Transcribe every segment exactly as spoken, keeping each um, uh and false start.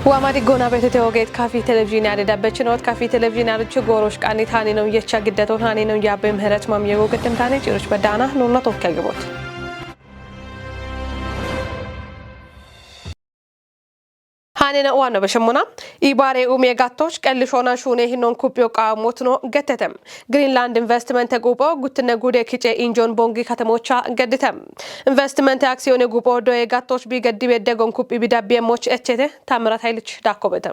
Waama diggoona beetete ogeet kafi televizhiinii ade dabbechinoot. Kafi televizhiinii adichi goorosh qaanni taanii noo yecha giddato taanii noo yaabbe mihiret mam yego giddem taanii ciroch baddaana nuunna tokka geboot. Haanena waanno beshemmona. Ibaare umie gattoch qellishoona shuune hinnon kuphiyo qaamot no gettete. Greenland Investment guupho guttinne guude kice injoon Boongi katemocha geddite. Investment aksiyoone guupho doye gattoch bi geddibe degon kuphi bi dabbi emmoch echete. Taammirat Haylich daakkobete.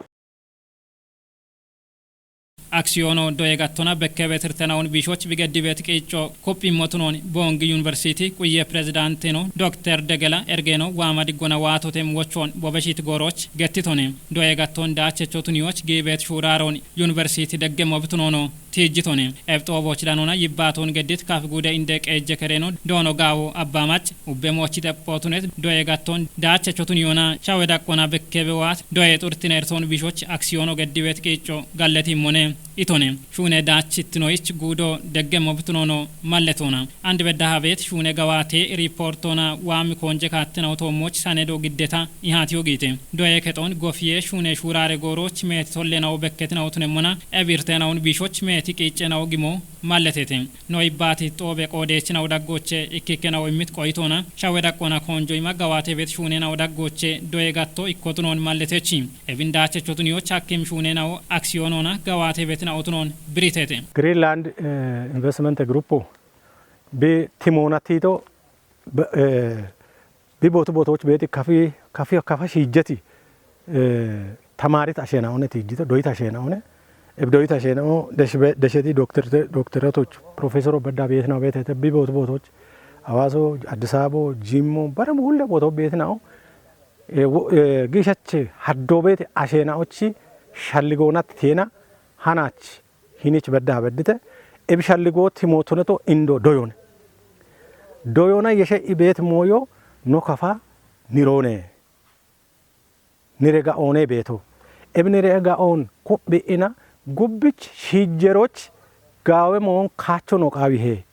Aksiyoono doye gattona bekkebe tirtenawun biishoch bi geddibe tiqiicco kuphi immotunoon Boongi Yuniversiti quye pirezidaanteno Dokter Degela Ergeeno waama diggona waatotem wochoon bobeshit gooroch gettitone. Doye gatton daachechotuniyoch giibeet shuuraaroon Yuniversiti deggemmo bitunoono tiijjitone. Ebxooboch danona yibbaatoon geddit kaf guude inde qeejje kereeno doono gaawo abbaamach ubbe moochi xephootunet doye gatton daachechotuniyona shawe daqqona bekkebe waat doye xurtinertoon bishoch aksiyoono geddibeet qiicco galletimmone itone. Shuune daachittinoyich guudo deggemmo bitunoono malletoona. Andi beddaha beet shuune gawaate riippoortoona waami koonje kaattinaw toommoch sanedo giddeta ihaatiyo giite. Doye kexoon gofiye shuune shuuraare gooroch meeti tollenaw bekketinawtunemmona ebirtenawun biishoch meeti qiiccenaw gimo malletete. No ibbaati xoobe qoodeechinaw daggooche ikkikkenaw immit qoyitoona shawe daqqona koonjoyima gawaate beet shuunenaw daggooche doye gatto ikkotunoon malletechi. Ebin daachechotuniyoch hakkim shuunenaw aksiyoonoona gawaate beetinaw tunoon biritete. Greenland eh, Investment Group bi timoona tiito be- eh, bi bootu bootoch beeti kafi kafi kafa shiijjeti eh, tamaarit asheenaone tiijjito doyit asheenaone eb doyit asheenao deshbe- desheti doktorete doktoretoch profesoro bedda beetinao beetete bi bootu bootoch Hawaaso Addis Ababo Jimmo bare hulle booto beetinao eh, wo- eh, giishache haddoo beeti asheenaochi shalligoonat tiyeena hanach hinich bedda beddite eb shalligoo timootoneto indo doyone doyona yeshe ibeet mooyo no kafa niroone nire ga'oone beeto eb nire ga'oon kuphi ina gubbich shiijjeroch gaawe moon kaacho no qaawihe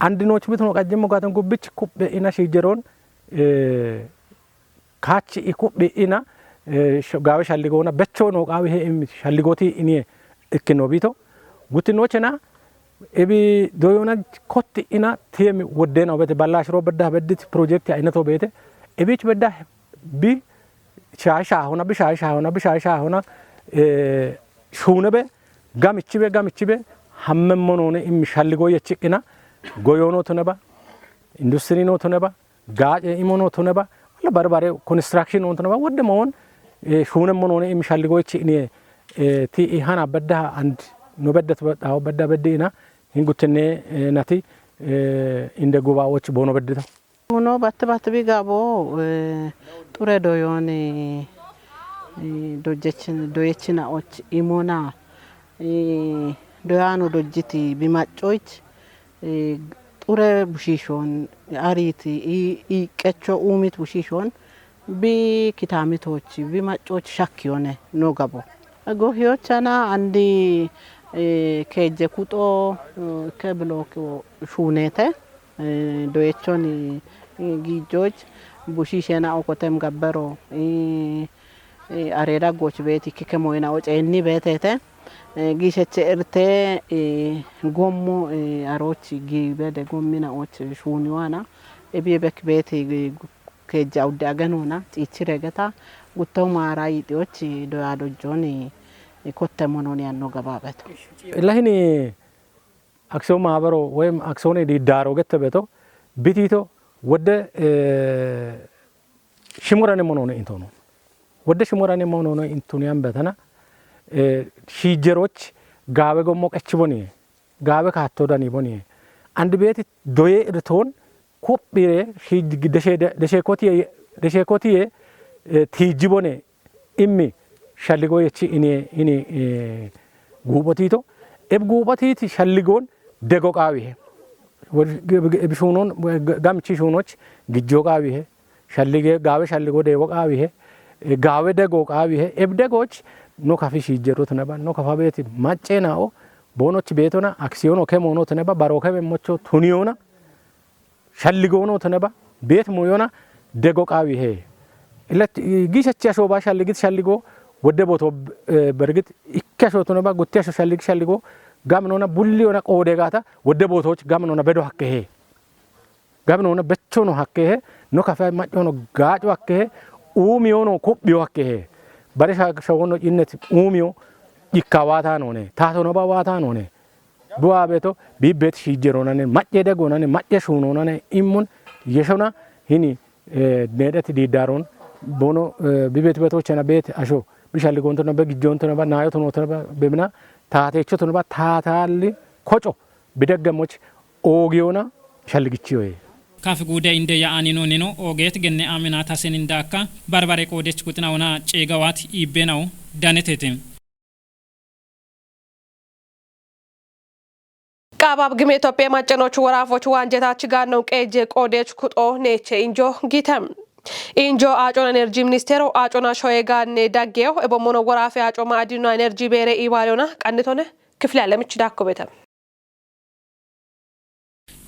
andinoch bituno qajjimmo gaaten gubbich kuphi ina shiijjeroon eh, kaachi i kuphi ina eh, sh- gaawe shalligoona becho no qaawihe im shalligooti inie ikkino biito guttinochena ebi doyona kotti ina tiyemi woddena obete ballash ro bedda beddit project ayneto beete ebich bedda bi shaay shaahona bi shaay shaahona bi shaay shaahona eh, shuunebe gamichibe gamichibe hammemmonone im shalligo yechiqina goyono tuneba industri no tuneba gaace imono tuneba wala barbare construction on tuneba wodde moon eh, shuunemmonone im shalligo yechiqini eh, ti ihana bedda and no bedda bedda bedda ina Hin guttenne eh, nati eh, inde guba och bono beddita. Uno batte batte bi gabo eh, xure doyoni eh, dojechin doyechina och imona eh, doyano dojjiti bi maccoich eh, xure bushishon ariti i, i qecho umit bushishon bi kitamitoch bi maccoch shakkiyone no gabo. Gofiyochana andi eh, keje kuxo eh, ke block shuunete eh, doyechoni eh, gijoch bushishena okotem gabbero eh, eh, areda goch beti kike moyna ocenni betete eh, gisheche erte eh, gommo eh, aroch gibede gommina och shuuniwana ebi ebek beti eh, keja udde agenona ciichiregeta gutto maara yixioch doya dojjoni kotte mononi anno gababeto. Lahini aksiyoon maabaro woyim aksiyoon diiddaaro gette beto bitito wodde eh, shimorane monone intono wodde shimorane monone intuniyan betana eh, shiijeroch gaawe gommo qechiboni gaawe kaatto daniboni andi beeti doye irtoon kuphire deshekotiye deshekotiye eh, tiijibone immi shalligo yechi ini ini eh, guuphotito eb guuphotiti shalligon dego qaawihe eb shuunon gamchi shuunoch gijjo qaawihe shallige gaawe shalligo deewo qaawihe eh, gaawe dego qaawihe eb degoch no kafi shiijjerot naba no kafa beeti macce nao boonoch beetona aksiyono kemoonot naba baro kememmocho tuniyona shalligoonoo tone ba beet moyona dego qaawi hee. Ila giishachi ashoo baa shalligit shalligoo Wodde booto, eh, bergit ikke asho tone ba gutti asho shallig shalligo gam nona bulli ona qoode gaata wodde bootoch gam nona bedo hakkehe. Gam nona becho no hakkehe, no kafa macco no gaaco hakkehe, uumiyo no kuphiyo hakkehe. Bare sha-, shawono innet uumiyo ikka waata none, taato no ba waata none. Du'a beto, bi bet shijero nane, macce dego nane, macce shuno nane, immun yeshona hini, eh, nedet didaron, bono, eh, bi bet beto chena bet asho, bi shalligonto na ba, gijjonto na ba, nayoto noto na ba, bemina, taatechoto na ba, taatali koco, bidaggamoch, oogiyona, shalligichiyoye. Kafi guude inde ya anino nino, oogeet genne amina tasenin daakka, barbare qoodech kuxina ona ceegawaat iibbenawo, danetete. Qaabab gime Itophiya maccanochu woraafoch waanjetaach gaannon qeejje qoodeech kuxo neeche injo gitem. Injo Acona Enerji Ministeero Acona shoye gaanne daggeyo ebommono woraafe Aco Maadinuna Enerji Beere Ibaariyona qannitone kifile alemich daakko betem.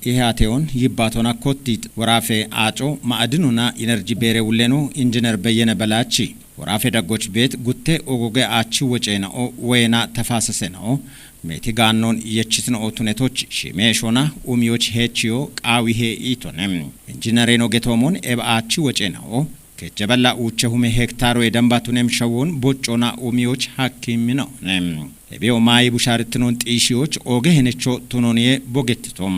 Ihe ateon yibbaatona kottit woraafe Aco Maadinuna Enerji Beere wulleno Injiner Beyyene Belaachi. Woraafe daggoch beet gutte ogoge aachi wocena'o woyena tafasesena'o meeti gaannon yechisna'o tunetoch shimeeshona umiyoch heechiyo qaawihe iitone. Injinereno getoomon eb aachi wocena'o kejjebella uuche hume hektaaro ye damba tunem shawon boccona umiyoch hakkimina'one. Ebiyo maayi busharittinon xiishiyoch ooge henecho tunoniye bogettito.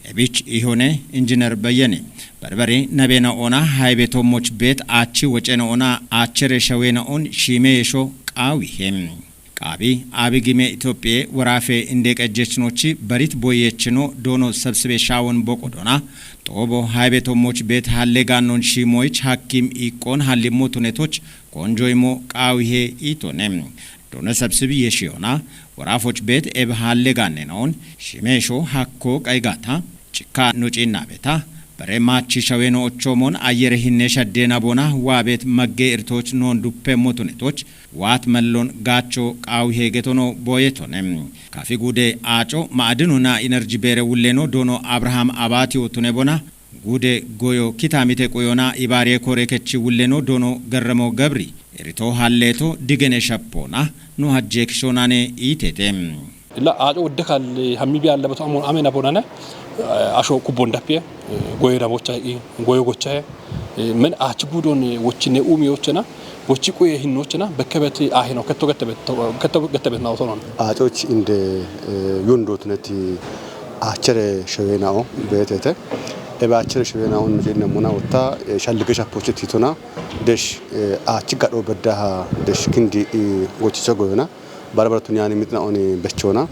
Ebich ihone Injiner Beyyene. Barbare nabena ona haybe tommoch beet aachi wocena ona aachere shawena on shiime yesho qaawihe. Qaabi abi gime Itophiye woraafe inde qejjechnochi barit boyechno doono sabsibe shaawon boqodona. Xoobo haybe tommoch beet halle gaannon shiimoyich hakkim iqqon hallimmo tunetoch konjoymo qaawihe iitone. Doono sabsibi yeshiyona woraafoch beet eb halle gaannena on shiime yesho hakko qaygaata. Cikka no ciinnabeta, bare maachi shaweno ochomon ayyere hinne shaddena bona waabet magge irtoch non duppe motunetoch waat mellon gaacho qaawihe getono boyetone. Kafi guude Aco Maadinuna Enerji Beere wulleno doono Abraham Abati otune bona guude goyo kitamite quyona Ibaariye Kore kechi wulleno doono Gerremo Gebri irito halleto digene shappona no hajje kishonane iitete. Illa Aco wodde kalle hammi bi allabatu amon amena bonane, eh, asho kubbon dappiye, eh, goyo ramocha i, goyo gochaye, eh, men aachi guudon, eh, wochine umiyochena, wochi quye hinnochena, bekkebet ahino ketto gettebet, ketto gettebet na otonon. Acoch inde, eh, yundotuneti aachere shewenao beetete. Ebe aachere shewenao nujenne muna wotta, eh, shallige shapoche titona, desh, eh, aachi gadho beddaha, desh kindi, eh, gochicho goyona. Bara bara tuni ani mitna oni bechona.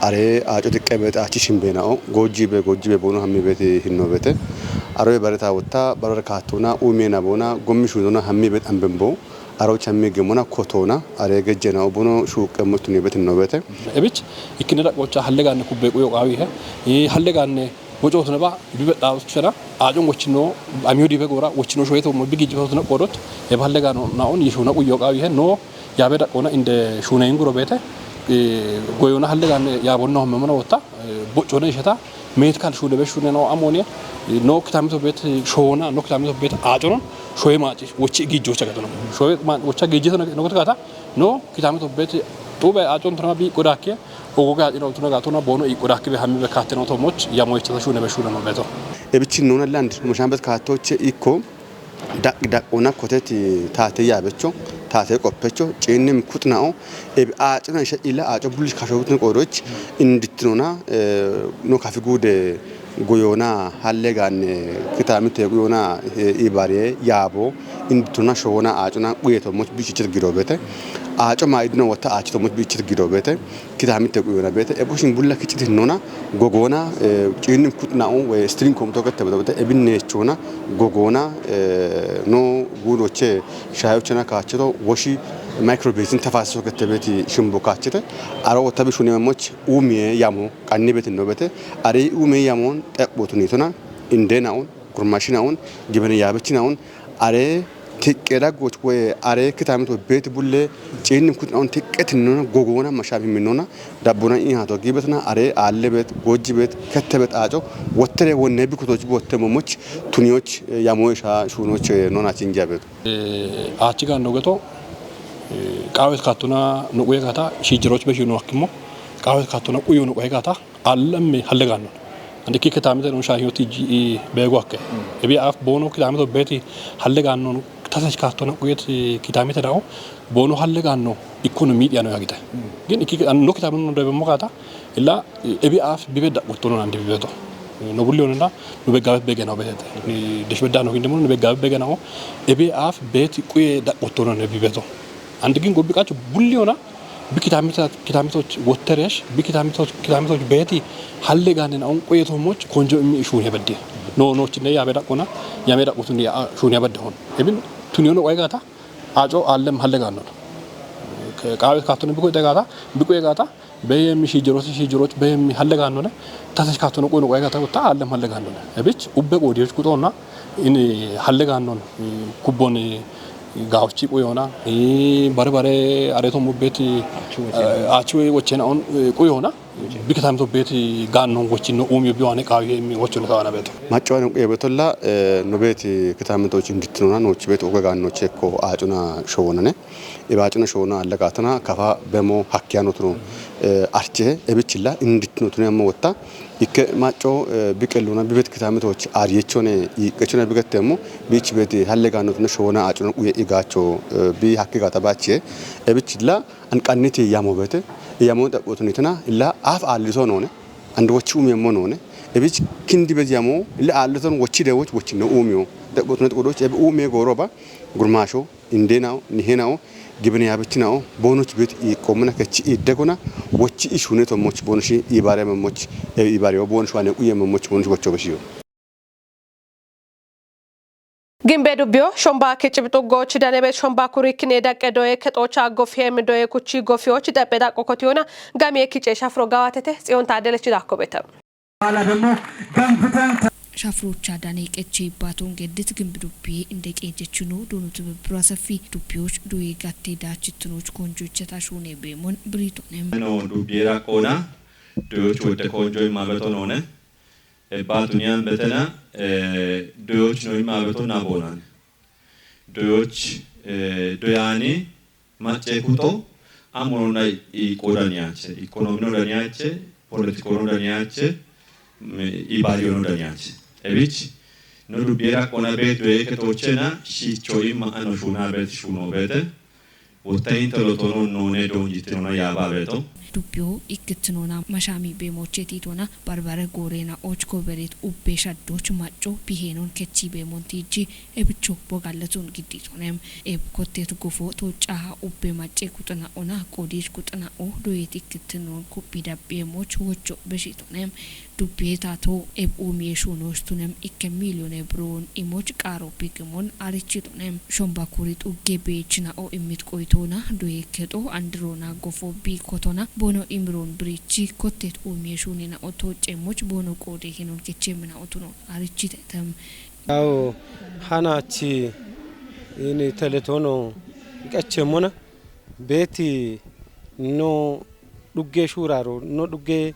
Are Aco diqqe beet aachi shimbenao. Goji be, goji be bono hammi beeti hinno beete. Aroye bareta wotta, bara bara kaatona, umena bona, gommi shunona hammi beet ambembo. Aroch hammi gemona kotona, are gejjena obono shuuqqe motuni beet hinno beete. Ebich, ikkine daqocha halle gaanne kubbe quyo qaawihe. Eh, halle gaanne wocootona ba, bibe xaawuchana, Acon wochino, amiyo dibe gora, wochino shoyeto mo bigi jifatona qodot, e ba halle gaanno naon, yeshona quyo qaawihe, no, Yaabe daqona inde shune inguro beete, eh, goyona halle gaanne yaabonna homme mana wotta, eh, boccone isheta, meet kal shune be shune no amone, eh, no kitamito beet shona, no kitamito beet Aconon, shoye maaci, wochi gijocha gatono. Shoye ma-, wocha gijocha no, no gata, no kitamito beet xube Acon tona bi qodakke, ogo ga ino tona gatona bono i qodakke be hammi be katteno to moch, yamo ichata shune be shune no beeto. Ebichin nona land, mo shambet kattoche ikko, Daq-, daqona koteti taate yaabecho, taate qoppecho, ciinnim kuxnao, ebi Acona ishe ila Aco bullish kashobutin qoodoch, indittinona, eh, no kafi guude goyona, halle gaanne, kitamite goyona, eh, Ibaariye, yaabo, indittinona showona Acona quyeto moch bichichit gido beete. Aco Maadinuna wotta aachito moch bichichit gido beete. Kitamite quyona beete, ebushin bulla kichit hinona, gogona, eh, ciinnim kuxnao, we string komto kete beto beete, ebinne chona, gogona, eh, no gudoche, shayochena kacheto, woshi micro basin tafasiso kete beeti shimbo kachete, aro wotta bi shune moch, umiye yamo, qanni beeti no beete, are umiye yamon, xeqbotunitona, indenaon, gurmashinaon, gibene yaabechinaon, Are tiqqe daggoch woy are kitamito beeti bulle ciinnim kuxnao tiqqetinona gogona mashab himinona dabbona in hato giibetna are aalle beet, goji beet, kette beet Aco wottere wonne bi kutoch bi wotte momoch tuniyoch, eh, yamoy sha shuunoch, eh, nona chinja beet. Eh, aachi gaanno geto, Qaawe kaatona no quye gaata, shiijjeroch be shiino hakkimmo, qaawe kaatona quyo no quye gaata, allemme halle gaanno. Andi ki kitaamite no shaahiyoti ji beegu hakke. Ebi af boono kitaamito beeti halle gaanno, tasech kaatona quyet kitaamite dao, boono halle gaanno, ikkono miidiya no yagite. Gin ikki no kitaamino debemmo gaata, illa ebi af bibe daqquttona andi bibeto. No bulli onena, nu beggabe begena obete. Ni deshbedda no gindemo, nu beggabe begena o, ebi af beeti quye daqquttona ne bibeto. Andi gin gobbi qachu bulli ona, bi kitaamita-, kitaamitoch wotteresh, bi kitaamitoch, kitaamitoch beeti halle gaanne naon quye toommoch konjo immi ishuun hebedde. No, nochine yaabe daqqona, yame daqqutun ya ishuun hebedde hon. Ebin tuniyono quye gaata, aco allem halle gaanno. Qaawe kaatona bi quye gaata, bi quye gaata, beyem shiijjerosi shiijjeroch beyem halle gaannone, tasech kaatona quye no quye gaata, ta allem halle gaannone. Ebich ubbe qoodiyoch quxona, in halle gaannon, kubbon gaochi quyona, bare bare are toommo beeti, achu wochena on, quyona, bi kitaamito beeti gaannon wochino umiyo biwane qaawe immi wochino tawana beeto. Maccuwano quye betolla, no beeti kitaamitoch indittinona, noch beeti uge gaannoche ko acuna showonane. Ibaacuna shoona alla gaatana kafa bemo hakkiyaanotuno, eh, arche ebichilla inditinotuno yammo wotta ikke macco, eh, biqelluna bibet kitaamitoch ariyechone iiqqechone bigettemmo biich beti halle gaanotuna shoona acuna quye igaacho, eh, bi hakke gaata baache ebichilla anqanniti yamo bete yamo xaqqotunitana illa af aalliso noone and wochi umiyemmo noone ebich kindi beti yamo illa aalliton wochi dewoch wochi no umiyo xaqqotunit qudoch ebi umiye gooroba gurmaasho indeena'o, nihena'o, gibine yaabichina'o, boonoch beet iiqqoommona kechi iiddegona, wochi ishuneto moch boonoshi iibaare memmoch, e, iibaare boonosh wane quye memmoch boonosh wocho beshiyo. Gimbe dubbiyo shomba kicibixu goochi danebe shomba kuri kine daqqe doye kexoocha gofiyeem doye kuchi gofiyoch daqqe daqqo kotiyona gamiye kice shafro gawaatete Tsiyoon Taaddelechi daakko beta. በኋላ ደግሞ ገንብተን Shafrocha dane qeche ibbaton geddit gimbi dubbiye inde qeejechino dono tibibbiru asafi dubbiyoch doye gatte daachitinoch konjocha tashuune beemon biritonem. No dubbiye raqqoona doyoch wodde konjo imma beto noone. Ebba tuniyan betena, eh, doyoch no imma beto na boonane. Doyoch, eh, doyani macce kuto, amono na i qodaniyaache, ikonomino daniyaache, politikono daniyaache, mm, ibadiyono daniyaache. Ebich, no dubbiye raqqoona beet doye ketochena, shicho imma ano shuuna beet shuuno beete, wotta inte lotono noone doonjitinona yaaba beeto. Dubbiyo ikkittinona mashami beemoche tiitona barbare goorena och kobereet ubbe shaddoch macco biheenon kechi beemon tiiji ebicho bogalletun gidditonem. Eb kottet gofo tocaha ubbe macce kuxina'ona qoodich kuxina'o doyet ikkittinon kuphi dabbiyemoch wocho beshitonem. Dubbiye taato eb uumiye shuunoch tunem ikke miliyone biroon imoch qaaro bigimon arichitonem. Shomba kuri xugge beechina'o immit qoytoona doye kexo andiroona gofo bi kotona boono imiroon birichi kottet uumiye shuunina'o toocemoch boono qoode henon kechemina'o tuno arichitetem. Yaw hanachi ini teletono qechemona beeti no dhugge shuuraro no dhugge,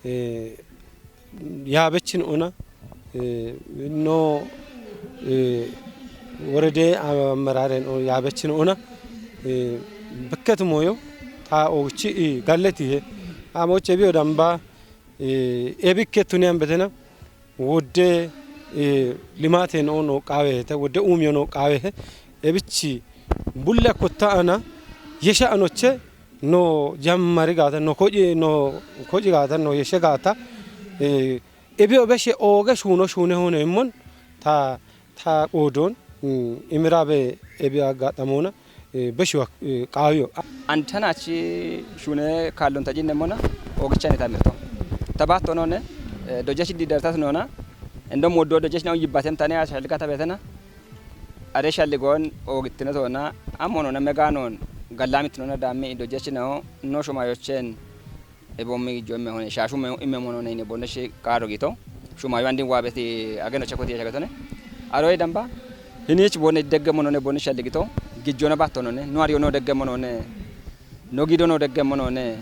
eh, yaabechin ona, eh, no, eh, worede ameraren o yaabechin ona, eh, bekket moyo ta ogichi i galleti he. Amoche biyo damba, eh, ebikke tuniyan betena wodde, eh, limaten o no qaawe he, ta wodde uumiyo no qaawe he. Ebichi bulle kotta ana yesha anoche no jammari gaata, no koji, no koji gaata, no yeshe gaata, eh, ebi obeshe ooge shuuno shuune hone immon ta, ta qoodon, mm, imirabe ebi aggaxamoona, eh, beshiwa, eh, qaawiyo. Antanachi shuune kaallon tajinne mona oogichan itamirto. Tabaatto noone, eh, dojeshi didartat noona, endom woddo dojeshi naun yibbaten tane ashalgata betena. Are shalligoon oogittinotoona, ammonoona megaanon gallaamittinoona daammi idojjechinaho, no shumaayochen eboommi gijjo imme hone, shaashu me-, imme monoone ine bonne shi qaaro gito. Shumaayo andin waabeti ageno chekoti yeshagetone. Aroy damba, hiniich bonne degge monoone bonne shalli gito, gijjona battonone, no ariyo no degge monoone, no gido no degge monoone,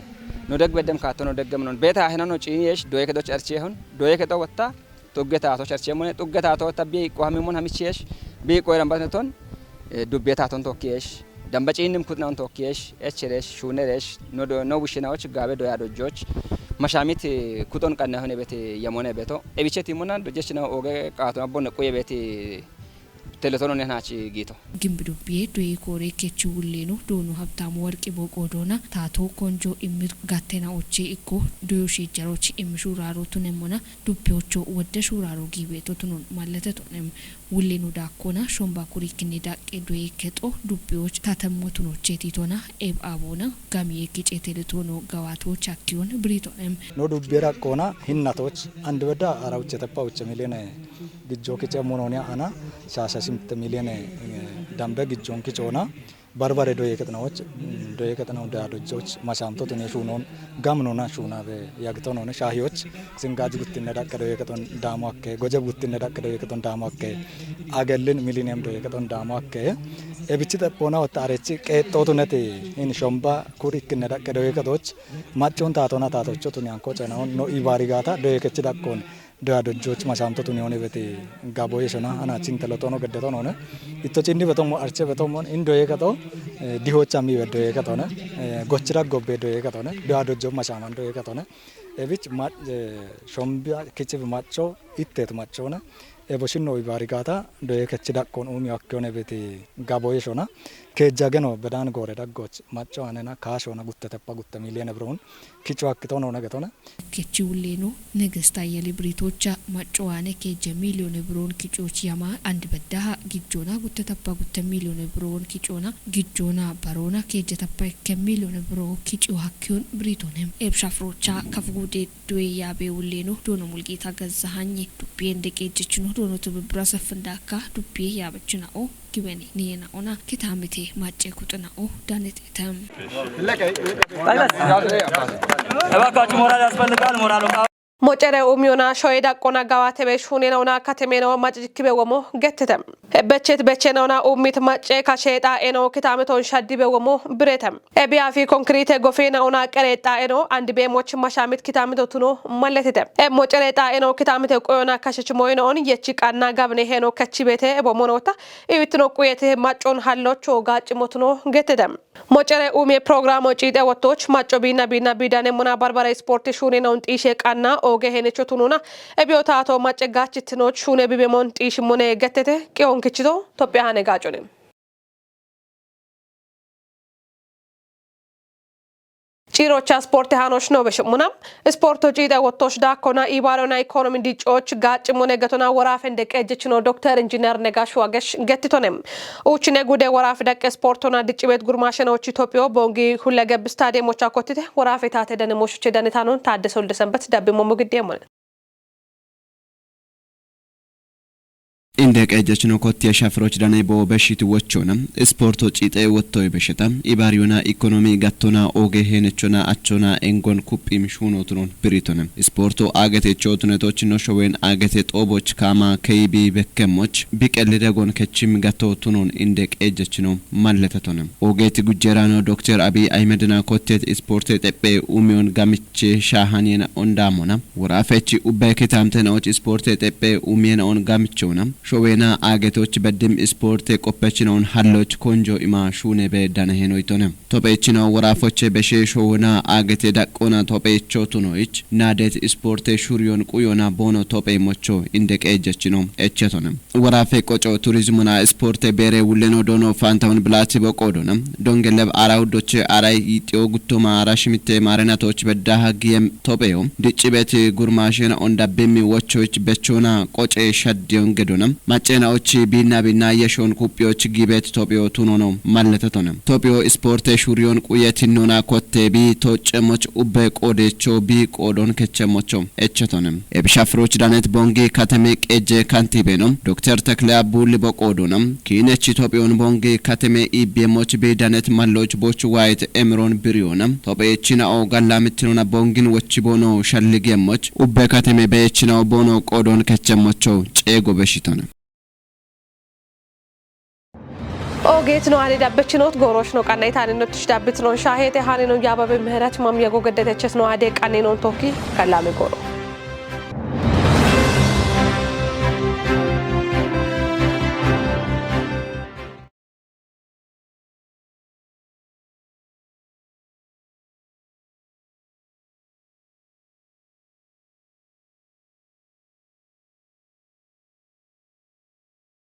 no degge beddem kaatto no degge monoone. Beeta henano ciini yesh, doye kedo charchehon, doye kedo wotta, Xugge taato charcheemmone, xugge taato ta biiqqo hamimmon hamichieesh, biiqqo erambatneton, eh, dubbiye taaton tokkieesh, Dambaciinnim kuxnaun tokkiesh, echeresh, shuuneresh, no do-, no wushinaoch gaabe doya dojjoch, mashamit kuxon qannahone bete yamone beto. Ebiche timuna dojjechina oge qaato abbon quye beti telesono ne nachi gito. Gimbi dubbiye doye kore kechi wulleno doono Habtaamu Warqi Boqoo doona taato konjo immir gattena oche ikko doyo shijjaroch immi shuraro tunemmona dubbiyocho wodde shuraro giibeto tunon mallete tonem. Wulleno daakkona shomba kuri kinni daqqe doye kexo dubbiyoch tatemmo tunoche titona eb abona gamiye kice teletono gawato chakkiyon biritonem. No dubbiye daqqona hinnatoch and bedda ara uche teppa uche milyone gijjo kice munoni ana shasha shimte milyone, eh, dambe gijjon kicona barbare doye kexnaoch, mm, doye kexnao da dojjoch mashamto tune shunon gamnona shunabe yagtonone shahiyoch singaj guttinne daqqe doye kexon damo akke, goje guttinne daqqe doye kexon damo akke, agellin milinem doye kexon damo akke. Ebichi teppona otta arechi qeexxotuneti in shomba kur ikkinne daqqe doye kexoch maccon taatona taatocho tuni anko cenaon no ibarigata doye kechi daqqon doya dojjoch mashamto tuni one beti gabo yeshona ana chin telotono geddetonone. Itto chinni betommo arche betommo in doye kexo, eh, dihocha mi be doye kexone, eh, gochira gobbe doye kexone, doya dojjo mashaman doye kexone. Ebich ma-, eh, shombia kichib macco, ittet maccona. Ebo shinno ibarigata doye kechi daqqon umi akkione beti gabo yeshona. Kejjageno bedan gore daggoch macco anena kaashona gutte teppa gutte milyone birun kicho akkitonone getone. Kechi wulleno Negesta Yeli Britocha macco ane kejje milyone birun kichoch yama and beddaha gijjona gutte teppa gutte milyone birun kichona gijjona barona kejje teppa ikke milyone biro kicho hakkiyon biritonem. Eb shafrocha kafgude Duwe yaabe wulleno doono Mulgeeta Gazzahanyi dubbiye inde qeejjechino doono tibibbira seffindakka dubbiye yaabechina'o gibeni niyena ona kitaamite macce kuxina'o danete tem. እባካችሁ ሞራል ያስፈልጋል። ሞራል Mocere umiyona shoye daqqona gawatebe shunena ona katemena ona macikkibe womo gettete. Becchet bechena ona ummit macce kashe xa'eno kitameton shaddibe womo birete. Ebi afi konkrite gofena ona qere xa'eno andi be moch mashamit kitamito tuno malletete. E mocere xa'eno kitamite qoyona kashech moyno on yechi qanna gabne heno kachibete ebo monota iwitino quyete maccon hallocho gaccimotuno gettete. Mocere umie programo ciite wottoch macco bina bina bidane mona barbare sporti shunena on xishe qanna oge henecho tununa Ebiyotaato macce gaachitinoch shuune bibemon xiishimone gettete qiyon kichito Tophiya hane gaacone. Ciirocha sporte hanoch no beshimuna. Sporto ciite wottoch daakkona ibaarona ikonomi diccoch gaacimone getona worafen deqqe ejjechino Dokter Injiner Negash Wagesh gettitone. Uchine gude woraf daqqe sportona diccibet gurmashenoch Itophiyo bongi hulegeb stadiyemocha kottite worafe taate dane moshuche danetanon Taadde Solde Senbet dabbimo mugiddeemone. Inde qeejjechino kottiye shafiroch dane bo beshit wochona, isporto ciite wottoy besheta, ibariyona ikonomi gattona oge henechona achona engon kuppim shuno tunon biritone. Isporto agete chotunetoch no showen agete xoboch kama K B bekkemoch, biqelide gon kechim gatto tunon inde qeejjechino malletetone. Ogeti gujjerano Dokter Abiy Ahmedna kottet isporte xeppe umiyon gamiche shahaniyena ondamona. Worafechi ubbe kitamtena och isporte xeppe umiyena on gamichona. Showena agetoch beddim isporte qoppechina on halloch konjo ima shune be dana henoytone. Tophechina worafoche beshe showena agete daqqona tophecho tunoich. Nadet isporte shuriyon quyona bono tophe mocho inde qeejjechino echetone. Worafe qoco turizmuna isporte bere wuleno dono Fantahun Bilati boqodona. Dongeleb ara uddoche ara yitio guttoma ara shimite marenatoch bedda hagiyem topeo. Diccibeti gurmashen ondabbimi wochoch bechona qoce shaddiyon gedona. Macena ochi bina bina yeshon kupioch gibet topeo tunono malletetone. Topeo isporte shuriyon quyetinona kotte bi tocemoch ubbe qodecho bi qodon kechemocho echetone. Ebishafroch danet bongi kateme qeje kantibeno Dokter Tekle Abuli boqodona. Kinechi Tophiyon bongi kateme ibyemoch bi danet malloch boch wayet emron biriyona. Tophe echina o galla mitinona bongin wochibono shalligemoch. Ubbe kateme be echina o bono qodon kechemocho cego beshitona. Ogeet no ade dabbechinot gorosh no qannayta ane notish dabbit non shahete hane no yababe mehrat mam yago geddeteches no ade qanne non tokki kallame goro.